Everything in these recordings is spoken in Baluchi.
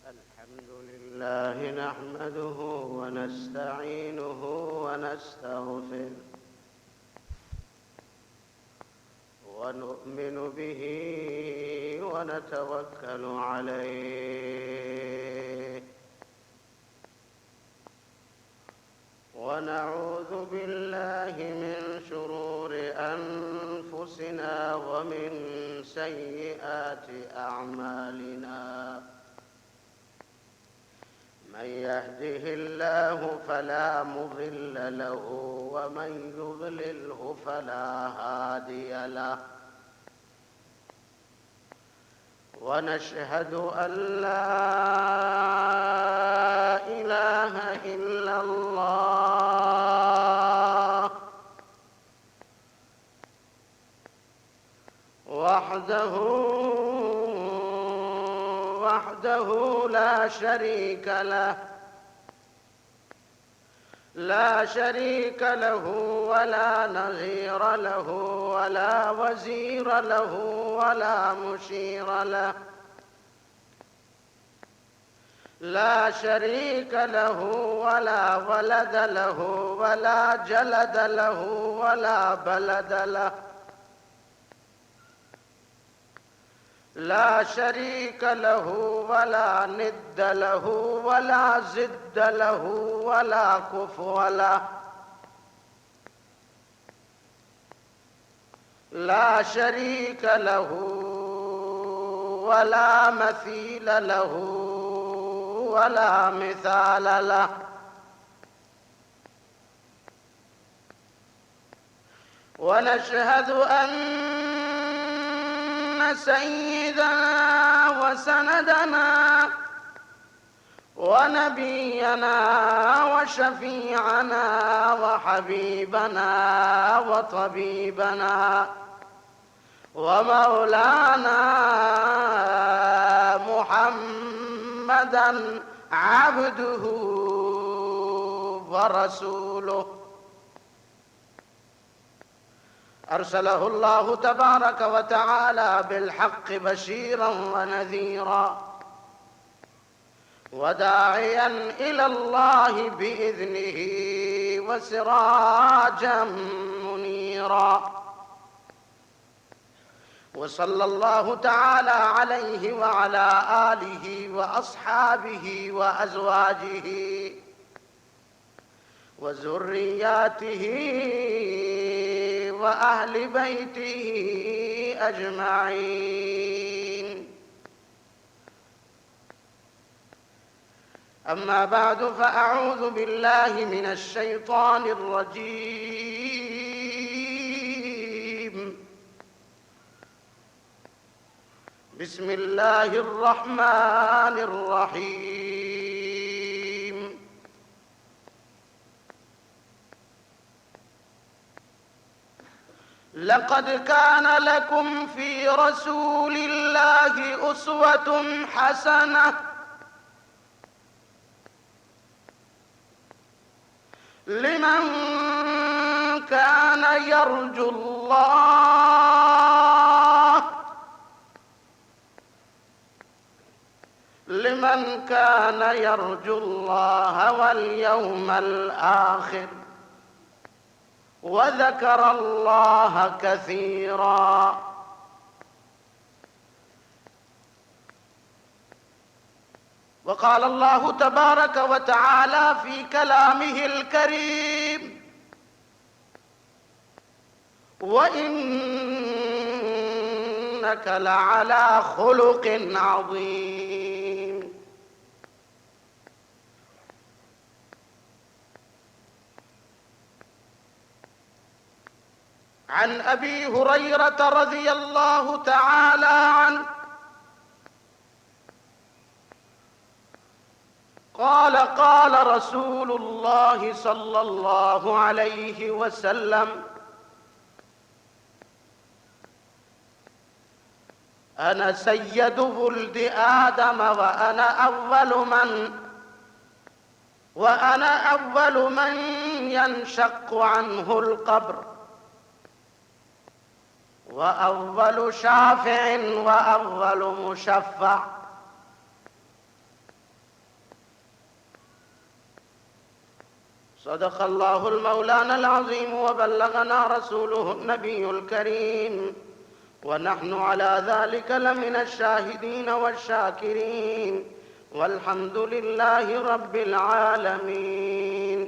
الحمد لله نحمده ونستعينه ونستغفره ونؤمن به ونتوكل عليه ونعوذ بالله من شرور أنفسنا ومن سيئات أعمالنا. من يهده الله فلا مضل له ومن يضلله فلا هادي له. ونشهد أن لا إله إلا الله وحده، وحده لا شريك له، لا شريك له ولا نظير له ولا وزير له ولا مشير له، لا شريك له ولا ولد له ولا جلد له ولا بلد له، لا شريك له ولا ند له ولا ضد له ولا كفو له، لا شريك له ولا مثيل له ولا مثال له. ونشهد أن سيدنا وسندنا ونبينا وشفيعنا وحبيبنا وطبيبنا ومولانا محمدا عبده ورسوله، أرسله الله تبارك وتعالى بالحق بشيرا ونذيرا وداعيا إلى الله بإذنه وسراجا منيرا. وصلى الله تعالى عليه وعلى آله وأصحابه وأزواجه وذرياته وأهل بيته أجمعين. أما بعد، فأعوذ بالله من الشيطان الرجيم. بسم الله الرحمن الرحيم. لقد كان لكم في رسول الله أسوة حسنة لمن كان يرجو الله، لمن كان يرجو الله واليوم الآخر وذكر الله كثيرا. وقال الله تبارك وتعالى في كلامه الكريم: وإنك لعلى خلق عظيم. عن أبي هريرة رضي الله تعالى عنه قال: قال رسول الله صلى الله عليه وسلم: أنا سيد ولد آدم وأنا أول من، وأنا أول من ينشق عنه القبر، وأول شافع وأول مشفع. صدق الله المولانا العظيم وبلغنا رسوله النبي الكريم، ونحن على ذلك لمن الشاهدين والشاكرين، والحمد لله رب العالمين.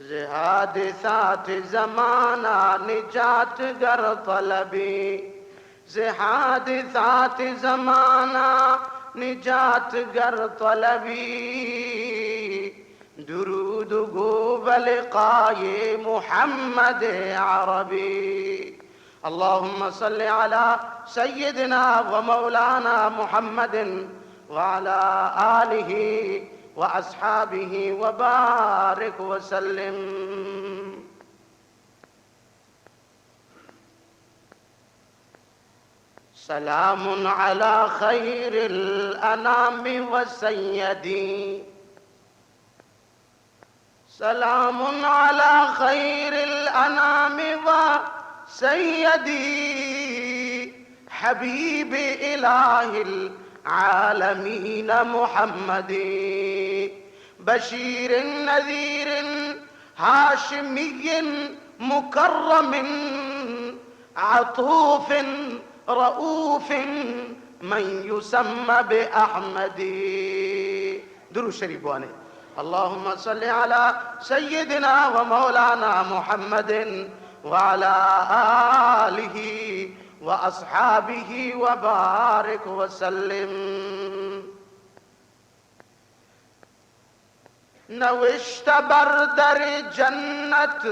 ز حادثات زمانہ نجات گر طلبی، ز حادثات زمانہ نجات گر طلبی، درود گو بلقای محمد عربی. اللهم صل على سيدنا ومولانا محمد وعلى آله وأصحابه وبارك وسلم. سلام على خير الأنام وسيدي، سلام على خير الأنام وسيدي، حبيب إله العالمين محمد، بشير نذير هاشمي مكرم، عطوف رؤوف من يسمى بأحمد. درود شریف بوانے. اللهم صل على سيدنا ومولانا محمد وعلى آله وأصحابه وبارك وسلم. نوشتہ بر در جنت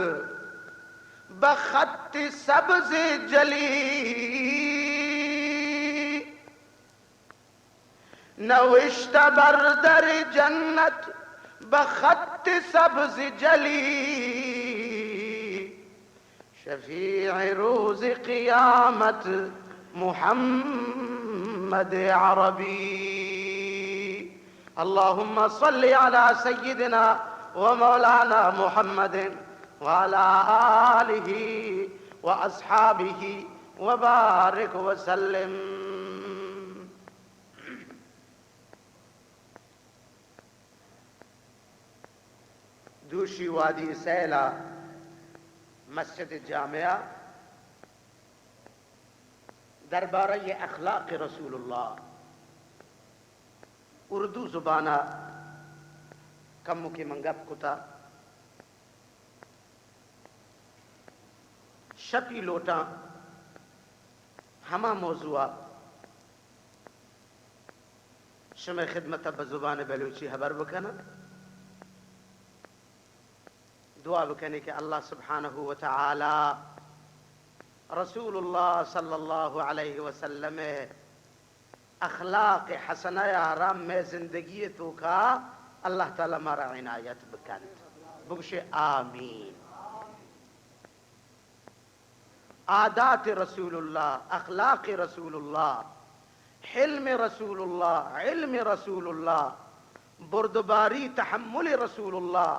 بہ خط سبز جلی، نوشتہ بر در جنت بہ خط سبز جلی، شفیع روز قیامت محمد عربی. اللهم صل على سيدنا ومولانا محمد وعلى آله وأصحابه وبارك وسلم. دوشی وادی سیلا مسجد جامعہ دربارہ اخلاق رسول اللہ اردو زبانا کمکے من گپ کتا. شپی لوٹاں ہما موضوع شمئے خدمت بہ زبان بلوچی ہبر بکناں. دعا بکنی کہ اللہ سبحانہ و تعالی رسول اللہ صلی اللہ علیہ وسلم اخلاق حسنہ ء را مئے زندگی ء توکا اللہ تعالی مارا عنایت بکنت. بگوشے آمین. عادات رسول اللہ، اخلاق رسول اللہ، حلم رسول اللہ، علم رسول اللہ، بردباری تحمل رسول اللہ،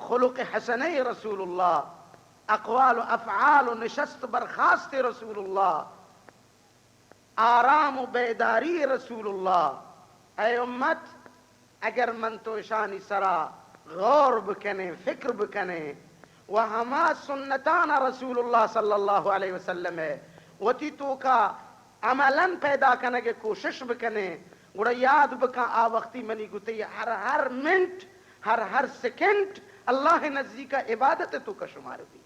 خلق حسنہ رسول اللہ، اقوال و افعال و نشست برخاست رسول اللہ، آرام و بیداری رسول اللہ. اے امت، اگر من تو اشانی سرا غور بکنیں، فکر بکنیں و ہما سنتانا رسول اللہ صلی اللہ علیہ وسلم ء وتی توکا عملاً پیدا کنگ ء کوشش بکنیں، گڑا یاد بکن آ وقتی منی گتے ہر ہر منٹ، ہر ہر سیکنڈ اللہ نزیکا عبادت توکا شمار بی.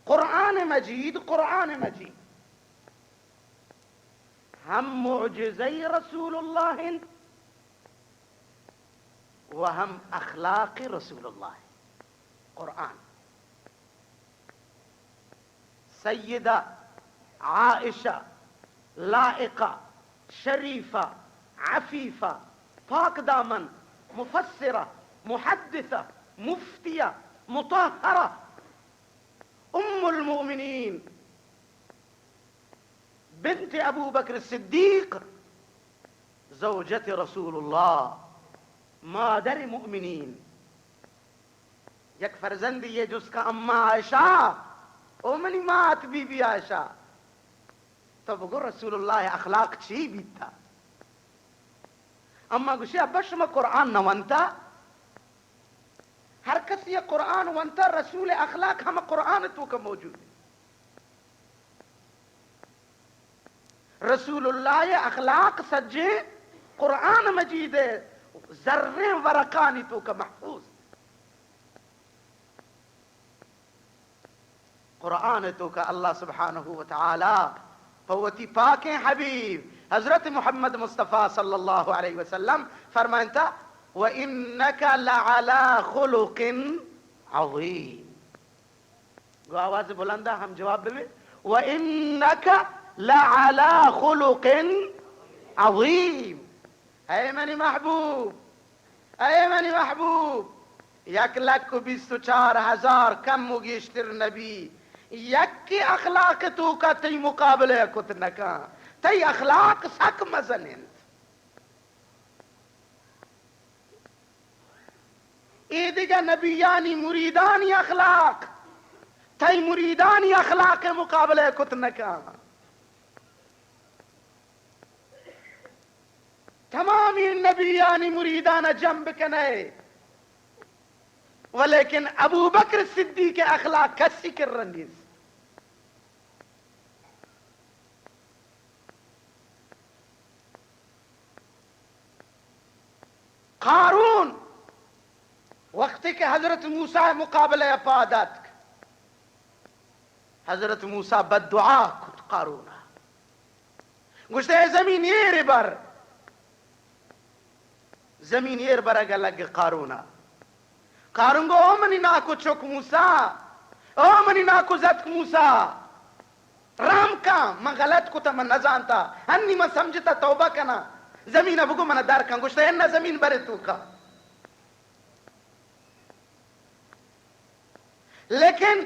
قرآن مجید، قرآن مجید ہم معجزہ رسول اللہ انت و ہم اخلاق رسول اللہ انت. قرآن سیدہ عائشہ لائقہ، شریفہ، عفیفہ، پاک دامن، مفسرہ، محدثہ، مفتیہ، مطہرہ، ام المؤمنین، بنت ابو بکر صدیق، زوجت رسول اللہ، مادر مؤمنین. یک فرزندی یہ جس کا اما عائشہ، او منی مات بی بی عائشہ، تو بگو رسول اللہ اخلاق چی بیتا؟ اما گوشی، ابا شما قرآن نہ ونتا؟ ہر کسی قرآن ونتا، رسول اخلاق ہم قرآن توکا موجود ہے۔ رسول اللہ اخلاق سجیں قرآن مجید زریں ورقانی توکا محفوظ۔ قرآن توکا اللہ سبحانہ و تعالی پہ وتی پاکیں حبیب حضرت محمد مصطفی صلی اللہ علیہ وسلم فرمائنتا، وَإِنَّكَ لَعَلَىٰ خُلُقٍ عَظِيمٍ۔ گو آواز بلندا ہم جواب ببے، وَإِنَّكَ لَعَلَىٰ خُلُقٍ عَظِيمٍ۔ اے منی محبوب، اے منی محبوب، یک لکھ و بیست و چار ہزار کم و گیشتر نبی، یکے اخلاق توکا تئی مقابلہ کت نکاں۔ تئی اخلاق سک مزن انت۔ اے دگہ نبیانی مریدانی اخلاق تئی مریدانی اخلاق مقابلہ کت نکاں۔ تمامی نبیانی مریدان جم بکنئے، ولیکن ابوبکر صدیق اخلاق کسی کرا نیست۔ قارون وقتی کہ حضرت موسیٰ مقابلہ پاد اتک، حضرت موسیٰ بددعا کت قارونا، گوشت، اے زمین ایر بر۔ زمین ایر برگا لگ قارونا۔ قارون گو، او منی ناکو چک موسیٰ، او منی ناکو زتک موسیٰ، رحم کن، من غلط کتا، من نزانتا، ہنی من سمجھتا، توبہ کنا، زمین بگو من در کن۔ گوشت، انا زمین برے توکا۔ لیکن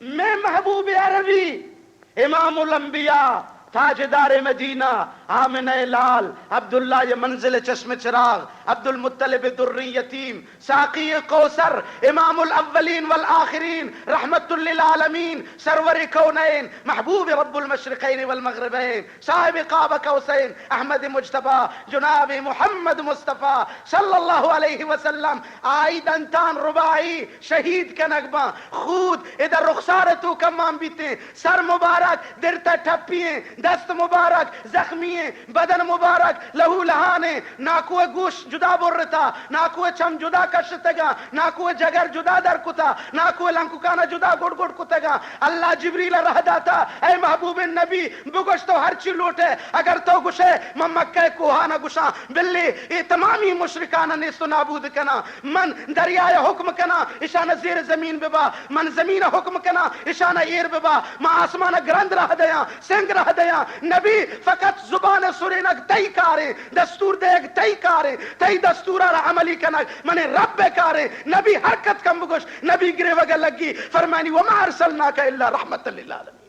مئے محبوب عربی، امام الانبیاء، تاجدار مدینہ، آمنہ لال، عبداللہ منزل چشم چراغ، عبدالمطلب در یتیم، ساقی کوثر، امام الاولین والآخرین، رحمت للعالمین، سرور کونین، محبوب رب المشرقین والمغربین، صاحب قاب قوسین، احمد مجتبی، جناب محمد مصطفی صلی اللہ علیہ وسلم، آئی دنتان رباعی شہید کنگ باں، خود ادا رخسار توکا مان بیتیں، سر مبارک درتا ٹپی ایں، دست مبارک زخمی ایں، بدن مبارک لہو لہان ایں، ناکو گوش جدا برتا، ناکو چم جدا کشتگاں، ناکو جگر جدا در کتا، ناکو لنککانا جدا گڑ گڑ کتگاں۔ اللہ جبریل رہ داتا، اے محبوب نبی، بگوش تو ہرچی لوٹے، اگر تو گوشے من مکہ کوہانا گوشاں، بلے اے تمامی مشرکانا نیست و نابود کناں، من دریایا حکم کناں، اشانا زیر زمین ببا، من زمینا حکم کناں، اشانا ایر ببا، من آسمانا گرند راہ دیاں، سنگ راہ دیاں۔ نبی، فقط زبان سرینگ تئی کاریں، دستور دیگ تئی کاریں، تئی دستورا را عملی کنگ منی رب کاریں۔ نبی حرکت کن بگوش، نبی گریوگا لگی، فرمانی، وما ارسلناک الا رحمة للعالمین۔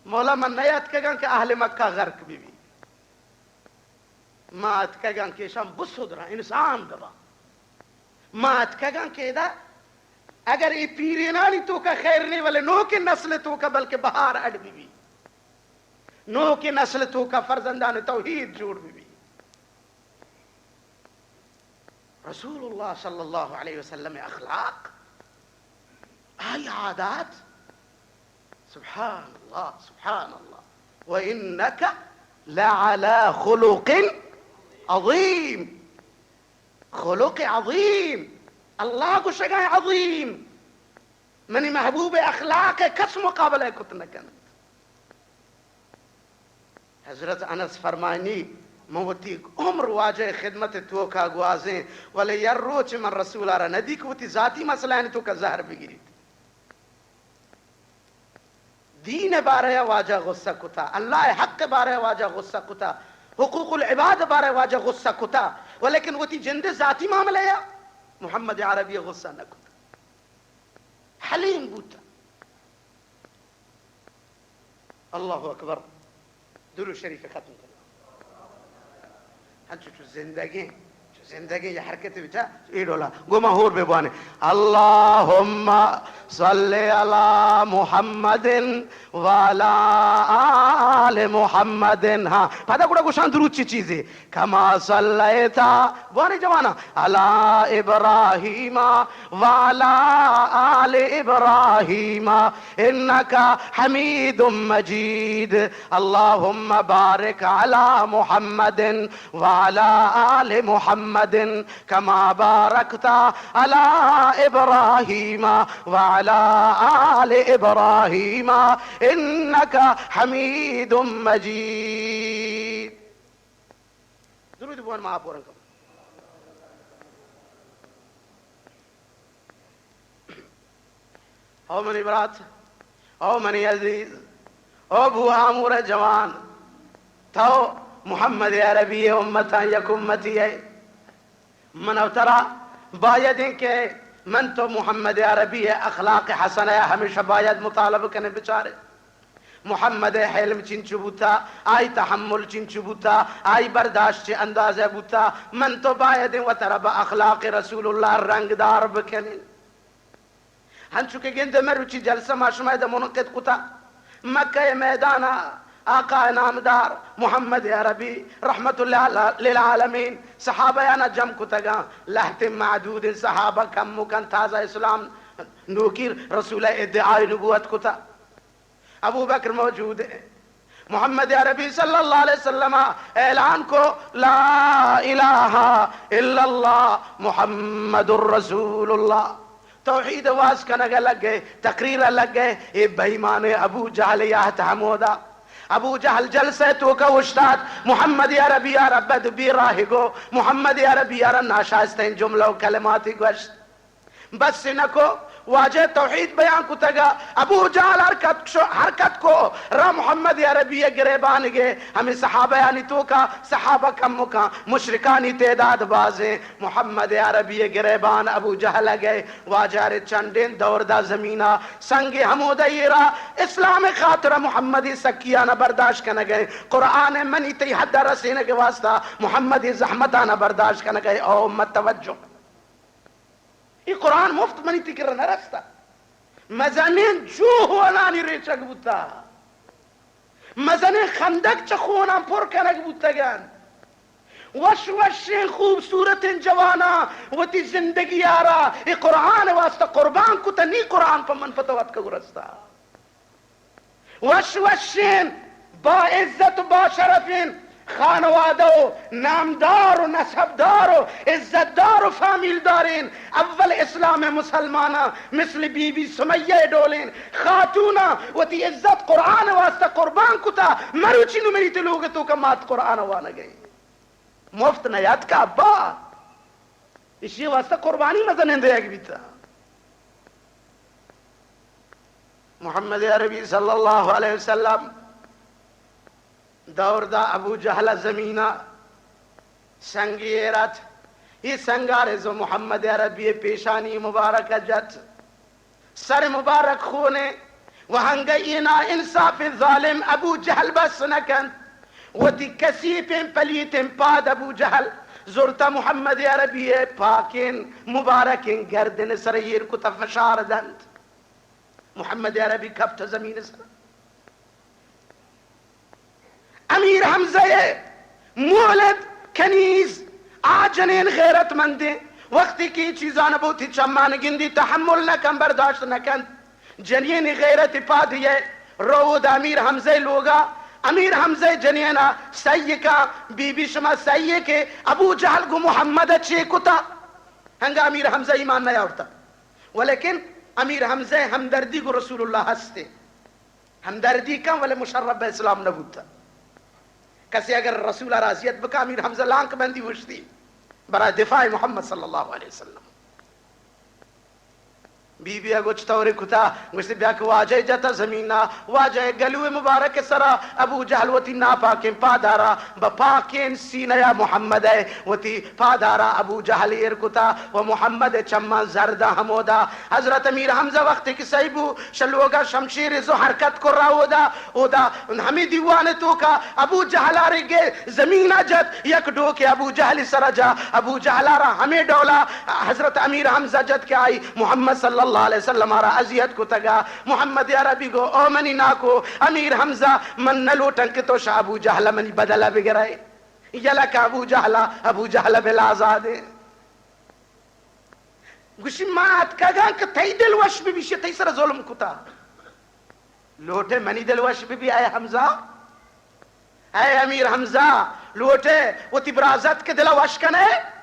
مولا، من نیاتکگاں کہ اہل مکہ غرق ببی۔ ما اتکگاں کہ اشان بسدراں، انسان بباں۔ ما اتکگاں کہ ادا اگر اے پیرینانی توکا خیر نے، ولے نوکیں نسل توکا بلکہ بہار اڈ ببی۔ نوکیں نسل توکا فرزندان توحید جوڑ ببی۔ رسول اللہ صلی اللہ علیہ وسلم اخلاق، آئی عادات، سبحان اللہ، سبحان اللہ۔ وَإِنَّكَ لَعَلَىٰ خُلُقٍ عَظِيمٍ۔ خلق عظیم، اللہ گوشگا عظیم۔ منی محبوب اخلاق کس مقابلہ کت نکنت۔ حضرت انس فرمائنی، من وتی عمر واجہ خدمت توکا گوازیں، ولے یک روچ من رسولا را ندی کہ وتی ذاتی مسئلہ آنی توکا زہر بگیریت۔ دین بارہ واجہ غصہ کتا، اللہ حق بارہ واجہ غصہ کتا، حقوق العباد بارہ واجہ غصہ کتا، ولیکن وتی جند ذاتی معاملہ یا محمد عربی غصہ نہ کتا۔ حلیم بوتا۔ اللہ اکبر۔ درود شریف ختم کن۔ ہنچو چو زندگیں، چو زندگیں یا حرکت بیتا، اے ڈولا۔ گو ما ہور بہ بوانے۔ اللہم صل علی محمد وعلى آل محمد۔ ہاں، پدا گڑا گوشاں درود چی چیزے؟ كما صليت، بوانی جوانا، على إبراهيم وعلى آل إبراهيم إنك حميد مجيد۔ اللهم بارك على محمد وعلى آل محمد كما باركت على إبراهيم وعلى آل إبراهيم إنك حميد مجيد۔ درود بوان ما پورن کم۔ او منی برات، او منی عزیز، او بوہامور جوان، تو محمد عربی امتاں یک امتی ئے۔ من و ترا باید ایں کہ من تو محمد عربی اخلاق حسنہ ہمیشہ باید مطالبہ کنیں، بچاریں۔ محمد ء حلم چنچو بوتا، آئی تحمل چنچو بوتا، آئی برداشت چہ اندازہ بوتا۔ من تو باید ایں وترا بہ اخلاق رسول اللہ رنگدار بکنیں۔ ہنچو کہ گندے مروچی جلسہ ما شما ادا منعقد کتا، مکہ میدان ء آقا نامدار محمد عربی رحمت اللہ للعالمین صحابیانا جم کتگاں، لہتیں معدود صحابہ کم مکن تازہ اسلام نوکی رسول ادعای نبوت کتا۔ ابو بکر موجود ہے۔ محمد عربی صلی اللہ علیہ وسلم اعلان کو، لا الہ الا اللہ محمد رسول اللہ۔ توحید واز کنگ لگ گئے، تقریر لگ گئے، اے بے ایمان ابو جہل یات ہمودا۔ ابو جہل جلسہ توکا اوشتات، محمد عربی آرا بد بی راہ گو، محمد عربی آرا ناشائستین جملہ و کلماتی گوشت۔ بس نکو، واجہ توحید بیان کتگا، ابو جہل حرکت شو، حرکت کو، را محمد عربی گریبان گے، ہمیں صحابیانی توکا، صحابہ کم مکان، مشرکانی تعداد بازیں، محمد عربی گریبان ابو جہل گئے، واجہ رے چنڈین دور دا زمینا، سنگ ہمود ایرا، اسلام خاطر محمدی سکیانا برداشت کنگئے، قرآن منی تی حد رسینگ واسطہ محمدی زحمتانا برداشت کنگئے۔ او امت توجہ۔ اے قرآن مفت منی تئی کرا نہ رستا۔ مزنیں جوہ ہونانی ریچگ بوتا۔ مزنیں خندق چہ ہوناں پر کنگ بوتگ انت۔ وش وشیں خوبصورتیں جواناں وتی زندگی آرا اے قرآن واسطہ قربان کتا، نی قرآن پہ من پتہ اتکگ و رستا۔ وش وشیں، با عزت و با شرفیں خانوادہ و نامدار و نسبدار و عزتدار و فامیلداریں، اول اسلام مسلماناں مثل بی بی سمیہ ڈولیں خاتوناں وتی عزت قرآن واسطہ قربان کتا، مروچی نو منی تی لوگ توکا مات قرآن وانگئے۔ مفت نیاتکا ابا، اشی واسطہ قربانی مزنیں دیگ بیتا۔ محمد عربی صلی اللہ علیہ وسلم دور دا ابو جہل زمینا سنگی ایرت، یہ سنگار زو محمد عربی پیشانی مبارک جت۔ سر مبارک خونے و ہنگہ اے ناانصاف ظالم ابو جہل بس نہ کنت۔ وتی کثیفیں پلیتیں پاد ابو جہل زرتا محمد عربی پاکیں مبارکیں گردن سر ایر کتا فشار دنت۔ محمد عربی کپت زمین سر۔ امیر حمزہ ء مولد کنیز آ جنین غیرت مندیں، وقتی کہ اے چیزان بوتی چمان گندی تحمل نہ کن، برداشت نہ کن۔ جنین غیرت پادی ء رو دا امیر حمزہ لوگا، امیر حمزہ جنینا سہی کا، بی بی شما سہی کہ ابو جہل گو محمد چے کتا؟ ہنگا امیر حمزہ ایمان نیاورتا، ولیکن امیر حمزہ ہمدردی گو رسول اللہ ہستے۔ ہمدردی کن، ولے مشرف بہ اسلام نہ بوتا۔ کسے اگر رسول ء راضیت بکا، امیر حمزہ لانک بندی وشتی برای دفاع محمد صلی اللہ علیہ وسلم۔ بی بی ء گوچ طور کتا، گوشتی بیا کہ واجہ جتا زمین ء، واجہ گلو مبارک سرا ابو جہل وتی ناپاکیں پادارا بہ پاکیں سینہ ء محمد ء وتی پادارا ابو جہل ایر کتا و محمد چمان زرد ہمودا۔ حضرت امیر حمزہ وقتی کہ سہی بو، شلوگا شمشیر زو حرکت کرا اودا، اودا ہمیں دیوان توکا ابو جہل آرے گئے زمین جت، یک ڈوک ابو جہل سر جا، ابو جہل آرا ہمیں ڈولا حضرت امیر حمزہ جت کہ آئی محمد صلی اللہ علیہ وسلم ءَ را اذیت کتگ ءَ۔ محمد عربی گو، او منی ناکو امیر حمزہ، من نہ لوٹاں کہ تو شہ ابو جہل ءَ منی بدل ءَ بگرئے۔ یلہ کہ ابو جہل ءَ، ابو جہل ءَ بل آزادیں۔ گوشی، ما اتکگاں کہ تئی دل وش بہ بی، شہ تئی سر ءَ ظلم کتا۔ لوٹے منی دل وش بہ بی، اے حمزہ، اے امیر حمزہ، لوٹے وتی برازتک ءِ دل ءَ وش کنئے؟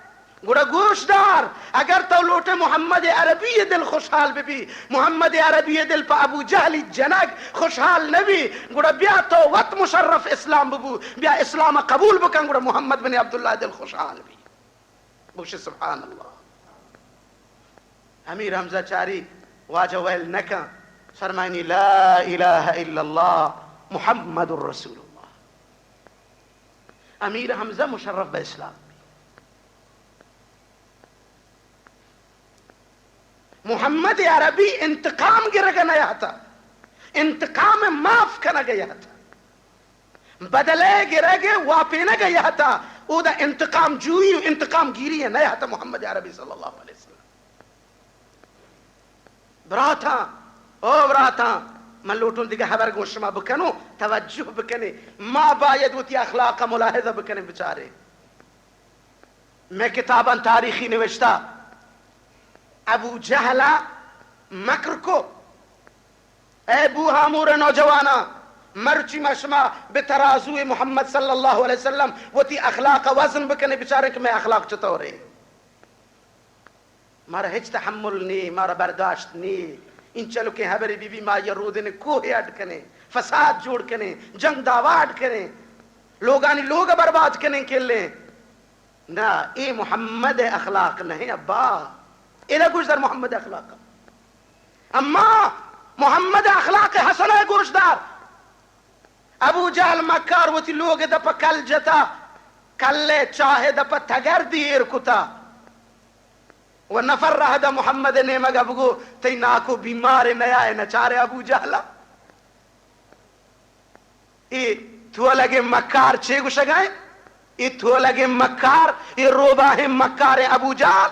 گڑا گوش دار، اگر تو لوٹے محمد عربی ءِ دل خوشحال بہ بی، محمد عربی ءِ دل پہ ابو جہلی جنگ خوشحال نہ بی، گڑا بیا تو وت مشرف اسلام ببو، بیا اسلام ءَ قبول بکن، گڑا محمد بن عبداللہ ءِ دل خوشحال بی۔ بگوشے، سبحان اللہ۔ امیر حمزہ چاری، واجہ ویل نہ کن، فرمائنی، لا الہ الا اللہ محمد رسول اللہ۔ امیر حمزہ مشرف بہ اسلام بی۔ محمد عربی انتقام گرگ ءَ نیاہتا، انتقام ءَ معاف کنگ ءَ یاہتا۔ بدلے گرگ ءَ واپینگ ءَ یاہتا، اودا انتقام جوئی و انتقام گیری ءَ نیاہتا محمد عربی صلی اللہ علیہ وسلم۔ براتاں، او براتاں، من لوٹوں دگہ ہبر گوں شما بکنوں، توجہ بکنے، ما باید وتی اخلاق ءَ ملاحظہ بکنے بچارے۔ مئے کتاباں تاریخی نوشتہ، ابو جہل ءَ مکر کو۔ اے بو ہامور نوجواناں، مرچی ما شما بہ ترازوئے محمد صلی اللہ علیہ وسلم وتی اخلاق ءَ وزن بکنے، بچاریں کہ مئے اخلاق چطورے۔ مارا ہچ تحمل نی، مارا برداشت نی۔ انچلکیں ہبرے بی بی، ما یا رودن کوہ اڈ کنے، فساد جوڑ کنے، جنگ دعوا اڈ کنے، لوگانی لوگ برباد کنے کلیں۔ نہ، اے محمد اخلاق نہیں ابا۔ ادا گوش دار محمد اخلاق۔ اما محمد اخلاق حسنہ گوش دار۔ ابو جہل مکار وتی لوگ دپ کل جتا، کل چاہ دپ تگردی ایر کتا۔ و نفر رہ دا محمد نیمگ ءَ بگو، تئی ناکو بیمار نیائے نچارے ابو جہل۔ اے تولگیں مکار چے گوشگائیں؟ اے تولگیں مکار، اے روباہیں مکار ابو جہل۔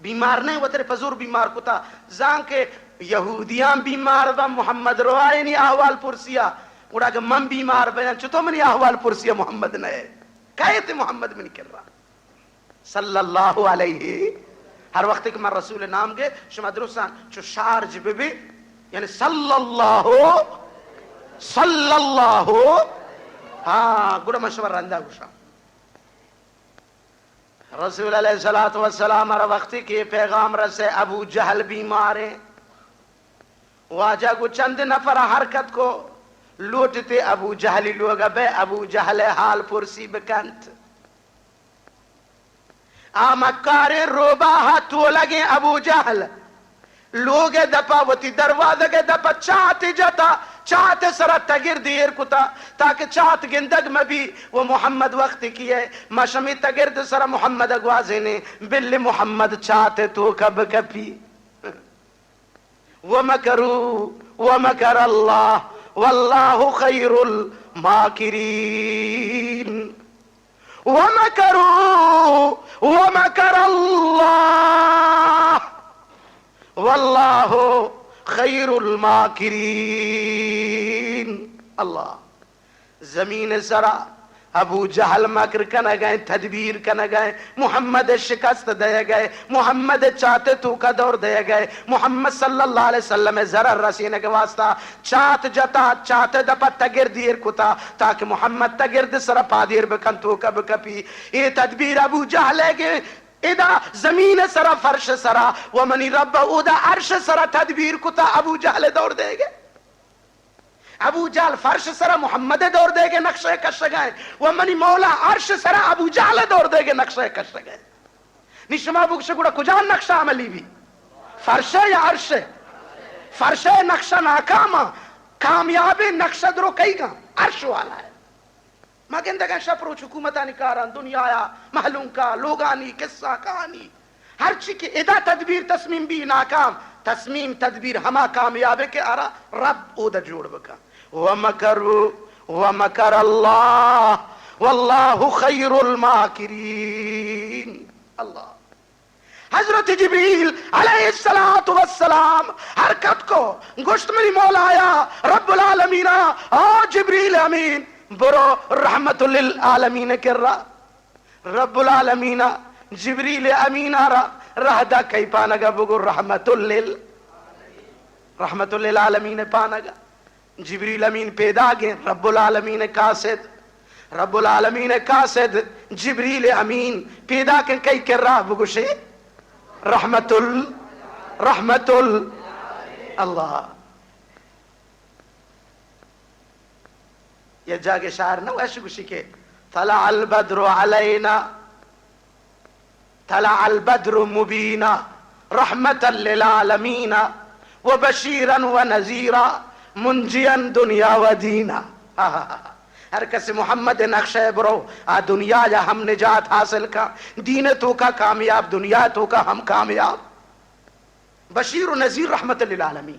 بیمار نہ، وترے پزور بیمار کتا۔ زان کہ یہودیاں بیمار با، محمد روائنی احوال پرسیا۔ گڑا کہ من بیمار بیاں، چطور منی احوال پرسیا محمد نہ؟ کئیت محمد منی کرا؟ صلی اللہ علیہ۔ ہر وقت کہ من رسول نام گے، شما درستان چو شارج بہ بی، یعنی صلی اللہ، صلی اللہ۔ ہاں، گڑا من شما رندا گوشاں۔ رسول علیہ الصلوۃ والسلام ہر وقت کہ پیغام رسے، ابو جہل بیماریں۔ واجہ گو چند نفر حرکت کو، لوٹتے ابو جہلی لوگ بے، ابو جہل حال پرسی بکنت۔ آ مکاریں روباہ ءَ تولگیں ابو جہل لوگ ءِ دپ ءَ وتی دروازگ ءِ دپ ءَ چات جتا، چات ءِ سرا تگرد ایر کتا تاکہ چات گندگ مہ بی۔ و محمد وقت کی ہے، ما شمی تگرد سرا محمد ءَ گوازینیں، بل محمد چات ءِ توک ءَ بکپی۔ ومكروا ومكر الله والله خير الماكرين۔ ومكروا ومكر الله والله خير الماكرين۔ اللہ۔ زمین سرا ابو جہل مکر کنگ ءَ، تدبیر کنگ ءَ، محمد شکست دئیگ ءَ، محمد چات توکا دور دئیگ ءَ، محمد صلی اللہ علیہ وسلم ءِ ضرر رسینگ ءِ واسطہ چات جتا، چات دپا تگرد ایر کتا تاکہ محمد تگرد سرا پادیر بکن، توکا بکپی۔ اے تدبیر ابو جہل ءِ گے، ادا زمین سرا، فرش سرا، و منی رب اودا عرش سرا تدبیر کتا ابو جہل دور دئیگ ءَ۔ ابو جہل فرش سرا محمد دور دئیگ ءِ نقشہ کشگ ءَ، و منی مولا عرش سرا ابو جہل دور دئیگ ءِ نقشہ کشگ ءَ۔ نی شما بگش گڑا کجام نقشہ عملی بی؟ فرش یا عرش؟ فرش نقشہ ناکام ءَ، کامیابیں نقشہ درو کئی گا؟ عرش والا ءَ۔ ما گندگاں شپ روچ حکومتانی کاراں، دنیایا مہلونکا، لوگانی قصہ کہانی، ہرچی کہ ادا تدبیر تصمیم بی ناکام، تصمیم تدبیر ہما کامیاب ہے کہ آرا رب اودا جوڑ بکا۔ ومکروا ومکر اللہ واللہ خیر الماکرین۔ اللہ۔ حضرت جبریل علیہ الصلوۃ والسلام حرکت کو، گوشت منی مولایا، رب العالمینا، او جبریل امین، برو رحمت للعالمین کرا۔ رب العالمینا جبریل امینا را راہ دا کئی پانگا؟ بگو رحمت لل، رحمت للعالمین پانگا۔ جبریل امین پیداگیں رب العالمین قاصد، رب العالمین قاصد جبریل امین پیداگیں کئی کرا؟ بگوشے رحمت ال، رحمت ال، اللہ۔ یہ جاگے شاعر نہ وش گوشی کہ طلع البدر علینا، طلع البدر مبینا، رحمتا للعالمین، و بشیرا و نذیرا، منجیا دنیا و دینا۔ ہر کس محمد نقشہ برو، آ دنیا یا ہم نجات حاصل کا، دین توکا کامیاب، دنیا توکا ہم کامیاب۔ بشیر و نذیر رحمت للعالمین۔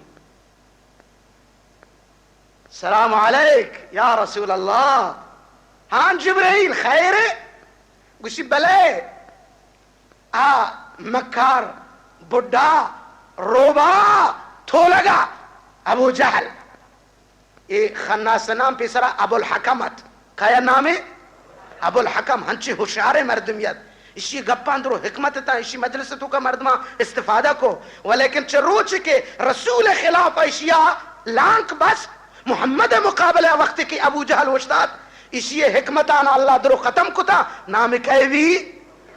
سلام علیک یا رسول اللہ۔ ہاں جبرائیل، خیر؟ گوشی بلے۔ آ مکار، بڈا، روبا، تھولگا، ابو جہل۔ اے خناس نام پیسرا ابو الحکم ات۔ کایا نامے؟ ابو الحکم۔ ہنچی ہوشیاریں مردمی ات۔ اشی گپاں درو حکمت تا، اشی مجلس توکا مردماں استفادہ کو۔ ولیکن چہ روچ کہ رسول خلاف اشیا لانک بس، محمد مقابلہ وقت کہ ابو جہل اوشتات، اشی حکمتان اللہ درو ختم کتا۔ نام کئے بی؟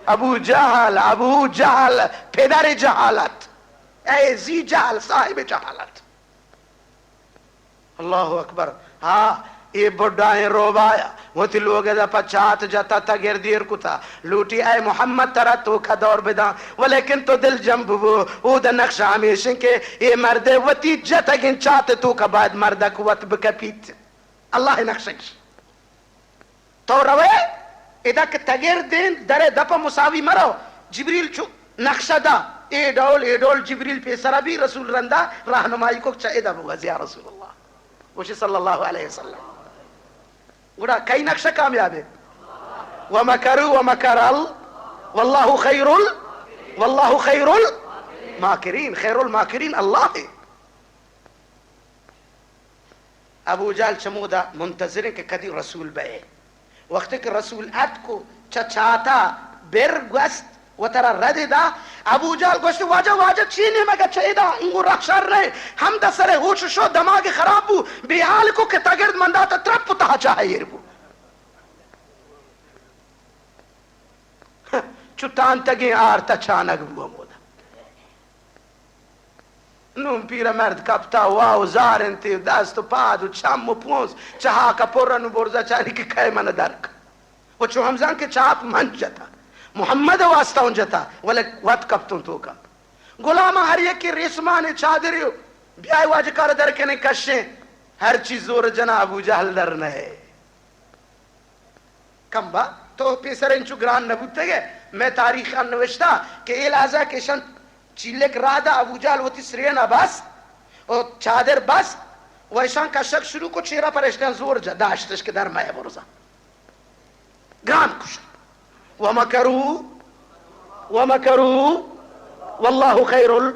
ابو جہل، ابو جہل، پدر جہالت، اے ذی جہل، صاحب جہالت۔ اللہ اکبر۔ ہاں، اے بڈائیں روبایا وتی لوگ دا پہ چات جتا، تگر دیر کتا، لوٹی اے محمد ترا توکا دور بداں، ولیکن تو دل جم ببو، او دا نقشہ ہمیشن کہ اے مردے وتی جتگیں چات توکا باید مردک وت بکپیت۔ اللہ نقشہ۔ تو روئے، ادا کہ تگر دین در دپ مساوی مرو۔ جبریل چو نقشہ دا، اے ڈول، اے ڈول۔ جبریل پیسرا بی، رسول رندا راہنمائی کو، چہ ادا بگوز یا رسول اللہ۔ گوشی صلی اللہ علیہ وسلم۔ گڑا کئی نقشہ کامیاب ہے؟ ومکروا ومکر ال، واللہ خیر ال، واللہ خیر الماکرین۔ خیر الماکرین اللہ ہے۔ ابو جہل چمودا منتظریں کہ کدی رسول بئے۔ وقتی کہ رسول اتکو چہ چاتا بر گوست و ترا رد دا، ابو جہل گوشت، واجہ، واجہ، چی نیمگا چہ ادا انگو رخشار رہے، ہم دا سر ہوش شو، دماغ خراب بو، بے حال کو کہ تگرد من داتا ترپ و تہا چاہ ایر بو۔ چو تانتگیں آرت چانگ بو ہمودا۔ نوں پیرمرد کپتا، واو زار انت، دست و پاد و چم و پونز چہ ہاک ء پر انت، برزا چاری کہ کئے من درک۔ و چو ہمزان کہ چاپ من جتا، محمد واسطہ اون جتا، ولے وت کپتوں توکا۔ غلاماں ہر یکے ریسمانے چادرے و بیائے واجکار در کنیں کشیں، ہر چیز زور جنا ابو جہل در نئے۔ کمبا تو پیسر انچو گران نہ بوتگ ئے۔ مئے تاریخ ء نوشتہ کہ اے لحاظہ کہ ایشان چیلک راہ دا، ابو جہل وتی سرین ء بست و چادر بست و ایشان کشگ شروع کو، چیرا پرشتیان زور جا داشتش کہ در مئے برزا۔ گران کشت۔ ومکروا ومکروا واللہ خیر ال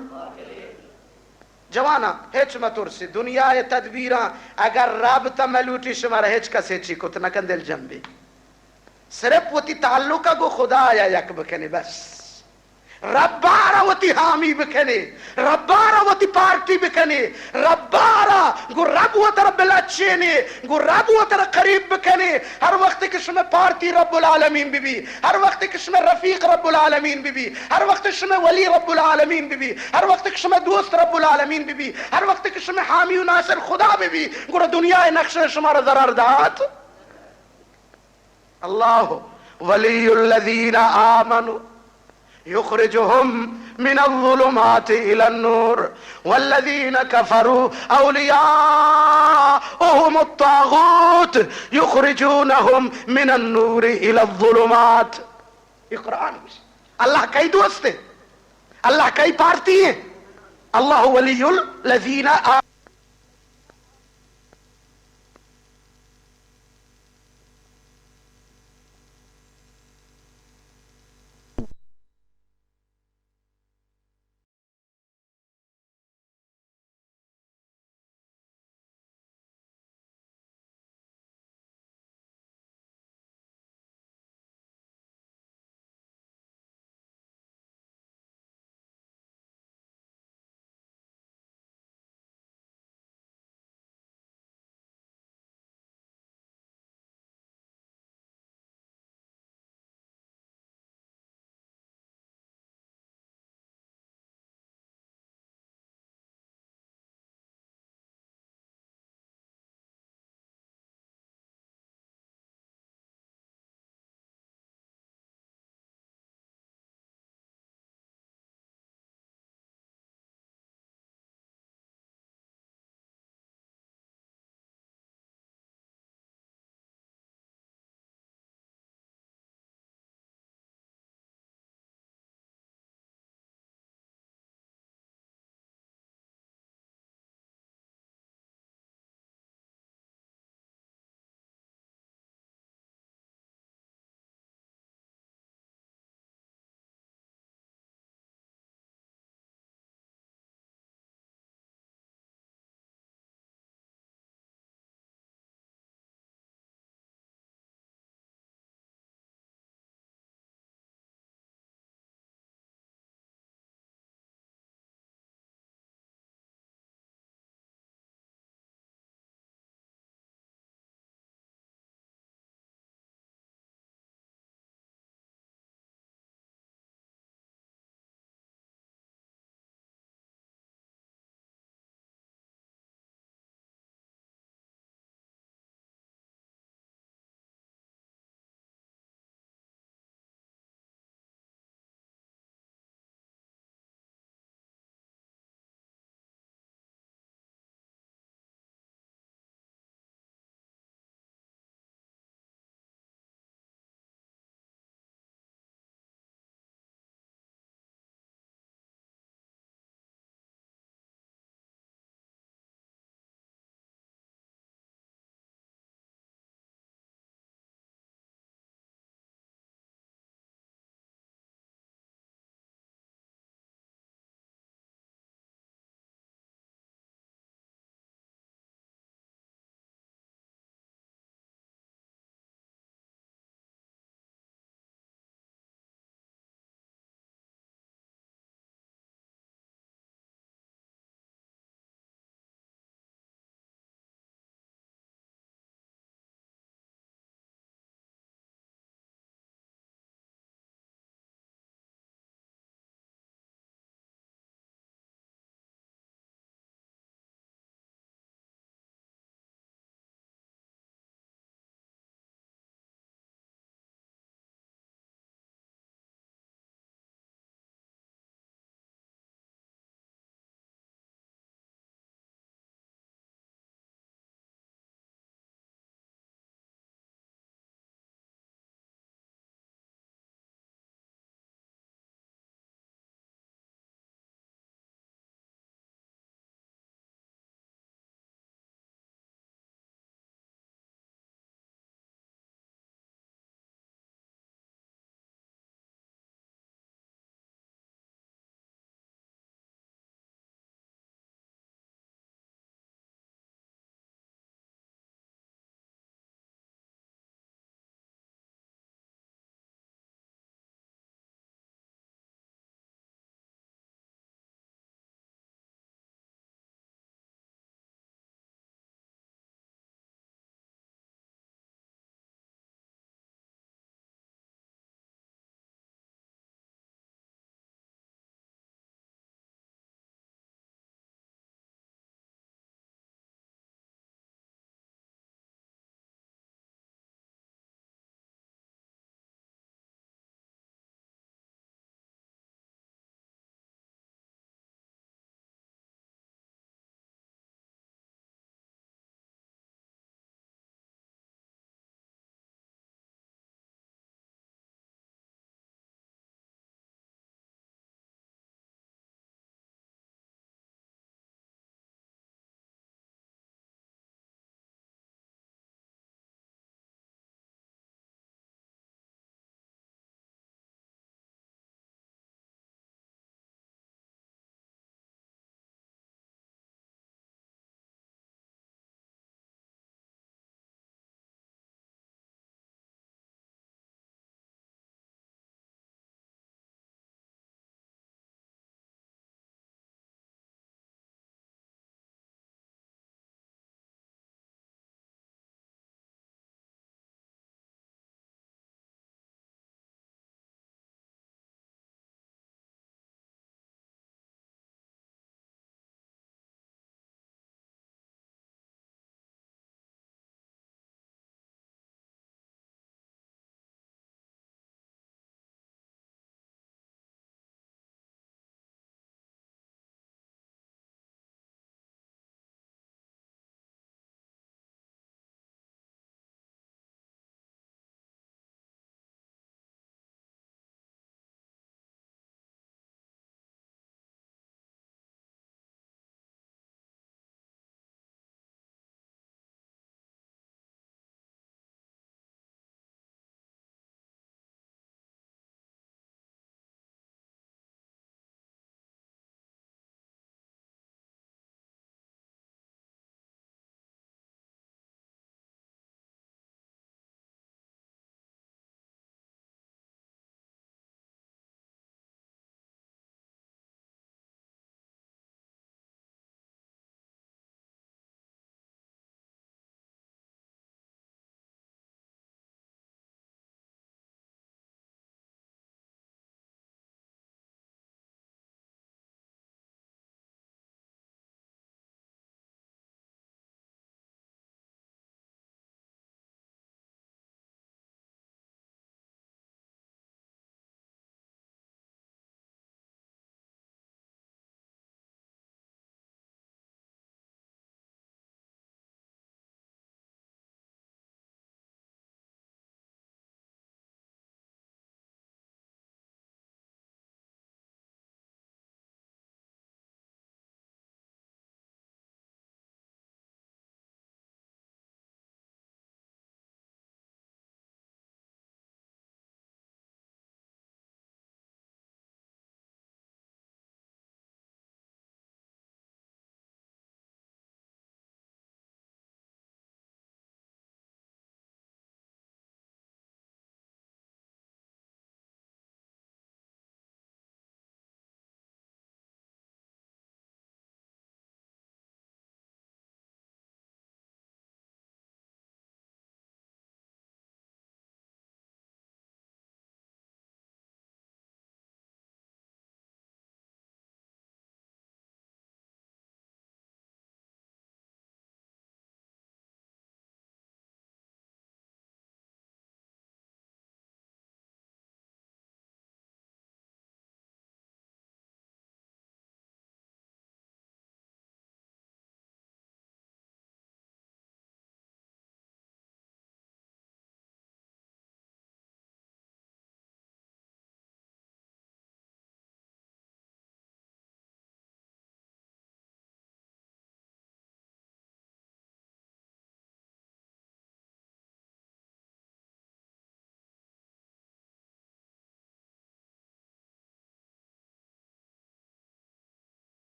جواناں، ہچ مترسی، دنیا ء تدبیراں اگر رب تہ ملوٹی، شمارا ہچ کس ہچی کت نہ کن، دل جم بی۔ صرف وتی تعلق ء گوں خدا ء یک بکنے بس۔ رب ء را وتی حامی بکنے، رب ء را وتی پارٹی بکنے، رب ء را گوں رب وترا بلچینے، گوں رب وترا قریب بکنے۔ ہر وقت کہ شمئے پارٹی رب العالمین بہ بی، ہر وقت کہ شمئے رفیق رب العالمین بہ بی، ہر وقت کہ شمئے ولی رب العالمین بہ بی، ہر وقت کہ شمئے دوست رب العالمین بہ بی، ہر وقت کہ شمئے حامی و ناصر خدا بہ بی، گڑا دنیا ء نقشہ شمارا ضرر دات۔ اللہ ولی الذین آمنوا یخرجهم من الظلمات الی النور والذین کفروا اولیاؤهم الطاغوت یخرجونهم من النور الی الظلمات۔ یہ قرآن گوشی۔ اللہ کئی دوست ہے؟ اللہ کئی پارتی ہے؟ اللہ ولی الذین آ